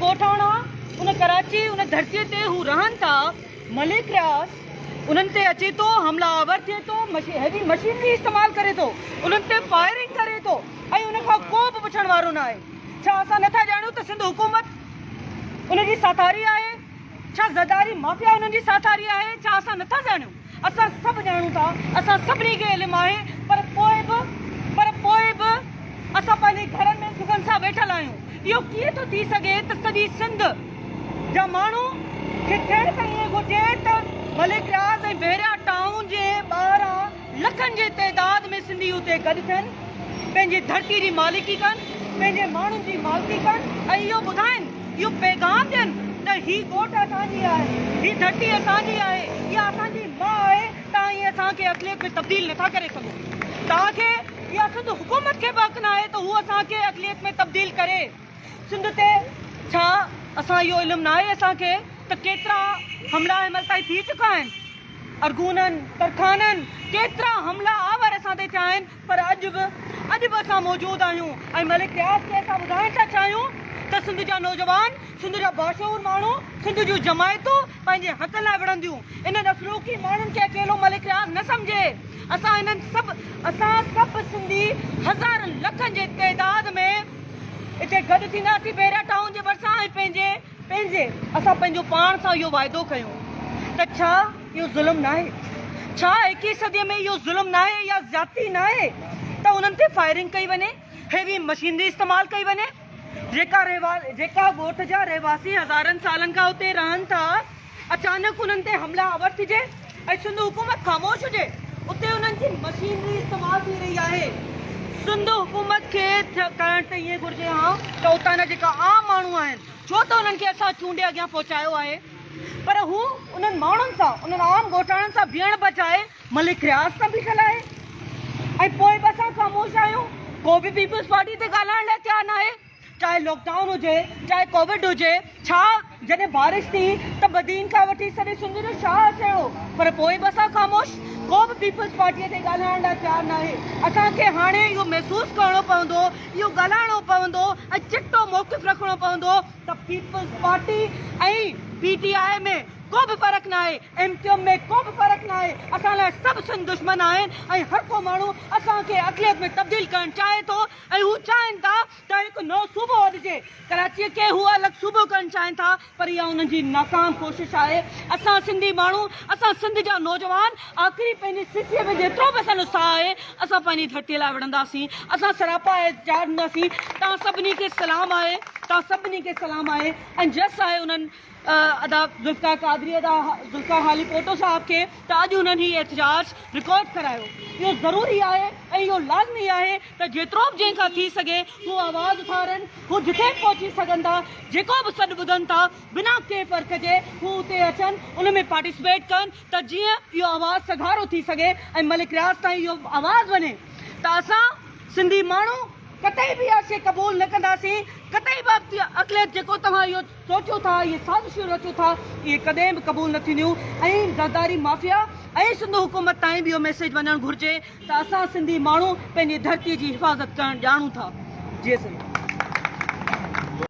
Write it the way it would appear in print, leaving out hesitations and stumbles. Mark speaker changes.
Speaker 1: ڳوٺاڻا ان ڪراچي ان ڌرتي تي هو رهن ٿا، ملڪ رياض انهن تي اچي ٿو، حمله آور ٿئي ٿو، هيوي مشينري استعمال ڪري ٿو، انهن تي فائرنگ ڪري ٿو ۽ ان کان ڪو به پڇڻ وارو ناهي. ڇا اسان نٿا ڄاڻون ته سنڌ حڪومت ان جي ساٿاري آهي؟ ڇا زرداري مافيا انهن جي ساٿاري آهي؟ ڇا اسان نٿا ڄاڻيون؟ اسان سڀ ڄاڻون ٿا، اسان سڀني کي علم آهي پر پوء به پر پوء به اسان پنهنجي گهرن ۾ سکن سان ويٺل آهيون. اهو ڪيئن ٿو ٿي سگهي ته سڄي سنڌ جا ماڻهو کي ٿيڻ ته ائين گهرجي ته ملڪ رياض ۽ بحريا ٽائون جي ٻاهران لکن جي تعداد ۾ سنڌي اتي گڏ ٿين، پنهنجي ڌرتي جي مالڪي ڪن، پنهنجي ماڻهن جي مالڪي ڪن ۽ اهو ٻڌائين، اهو پيغام ڏين ته هي ڳوٺ اسان جي آهي، هي ڌرتي اسان جي آهي، اها اسان جي ماء آهي، توهان ائين اسان کي اقليت ۾ تبديل نٿا ڪري سگهو. توهان کي يا سنڌ حڪومت کي به حق ناهي ته هو اسان کي اقليت ۾ تبديل ڪري. سنڌ تي ڇا اسان اهو علم ناهي اسان کي ته ڪيترا حملا هن مهل تائين ٿي چڪا آهن. ارغونن، ترخانن ڪيترا حملا آور اسان تي ٿيا آهن پر اڄ به اڄ به اسان موجود آهيون ۽ ملڪ رياض کي اسان ٻڌائڻ ٿا چاهيون ته سنڌ جا نوجوان، سنڌ جا باشعور ماڻهو، سنڌ جون جماعتون پنهنجي حقن لاء وڙهنديون. انهن اصلوڪي ماڻهن کي اڪيلو ملڪ رياض نه سمجهي. اسان انهن سڀ اسان سڀ سنڌي هزارن لکن جي تعداد ۾ اتي گڏ ٿينداسين بحريا ٽائون جي ڀرسان ۽ پنهنجي پنهنجي اسان پنهنجو پاڻ سان اهو واعدو ڪيون ته ڇا اهو ظلم ناهي؟ ڇا ايڪيهين صديء ۾ اهو ظلم ناهي يا زيادتي ناهي ته انهن تي فائرنگ ڪئي وڃي، هيوي مشينري استعمال ڪئي وڃي، جيڪا جيڪا ڳوٺ جا رهواسي هزارن سالن کان اتي رهن ٿا، اچانڪ انهن تي حمله آور ٿجي ۽ سنڌ حڪومت خاموش هجي، اتي انهن جي مشينري استعمال ٿي رهي آهي. سنڌ حڪومت کي ڪرڻ ته ائين گهرجي ها ته اتان جا جيڪا عام ماڻهو آهن، ڇو ته انهن کي اسان چونڊي اڳيان پهچايو آهي، پر هو انهن ماڻهن سان، انهن عام ڳوٺاڻن سان بيهڻ بجاء ملڪ رياض سان بيٺل آهي ۽ پوء به اسان خاموش آهيون، ڪو به پيپلز پارٽي تي ڳالهائڻ لاء تيار ناهي. چاهي لاڪ ڊائون هجي چاهي ڪووڊ هجي ڇا جڏهن بارش ٿي ته بدين کان وٺي سڄي سنڌ جو شاهه چيو پر پوء به اسان خاموش ڪو به پيپلز پارٽي تي ڳالهائڻ لاء تيار ناهي اسان کي هاڻي اهو محسوس ڪرڻو پوندو اهو ڳالهائڻو پوندو ۽ چٽو موقف رکڻو پوندو ته پيپلز پارٽي ۽ پي ٽي آء ۾ ڪو به فرق ناهي ايم ڪيو ايم ۾ ڪو به فرق ناهي اسان لاء سڀ سنڌ دشمن آهن ۽ هر ڪو ماڻهو اسان کي اقليت ۾ تبديل ڪرڻ چاهي ٿو ۽ هو چاهين ٿا ته هڪ نئون صوبو اڏجي، ڪراچيء کي هو الڳ صوبو ڪرڻ چاهين ٿا پر اها انهن جي ناڪام ڪوشش آهي، اسان سنڌي ماڻهو، اسان سنڌ جا نوجوان آخري پنهنجي سسيء ۾ جيترو به اسان جو ساهه آهي اسان پنهنجي ڌرتيء لاء وڙهنداسين، اسان سراپا احتجاج هونداسين، توهان سڀني کي سلام آهي، توهان سڀني کي سلام آهي ۽ جس آهي انهن ادا ذوالفقار قادري ادا ذوالفقار هالي پوٽو صاحب کي ته اڄ انهن هي احتجاج رڪارڊ ڪرايو اهو ضروري آهي ۽ اهو لازمي آهي ته جيترو به جنهن کان ٿي سگهي هو آواز اٿارن هو جتي به پهچي سگهن ٿا جيڪو به سڏ ٻڌن ٿا بنا ڪنهن فرق جي هو اتي اچن ان ۾ پارٽيسپيٽ ڪن ته جيئن اهو آواز سگهارو ٿي سگهي ۽ ملڪ رياض تائين اهو آواز وڃي ته اسان سنڌي ماڻهو قطعي به اها شيء قبول نه ڪنداسين قطعي به اقليت جيڪو توهان اهو سوچيو ٿا، اهي سازشون رچو ٿا، اهي ڪڏهن به قبول نه ٿينديون ۽ زرداري مافيا ۽ سنڌ حڪومت تائين به اهو ميسيج وڃڻ گهرجي ته اسان سنڌي ماڻهو پنهنجي ڌرتي جي حفاظت ڪرڻ ڄاڻون ٿا. جي سنڌ.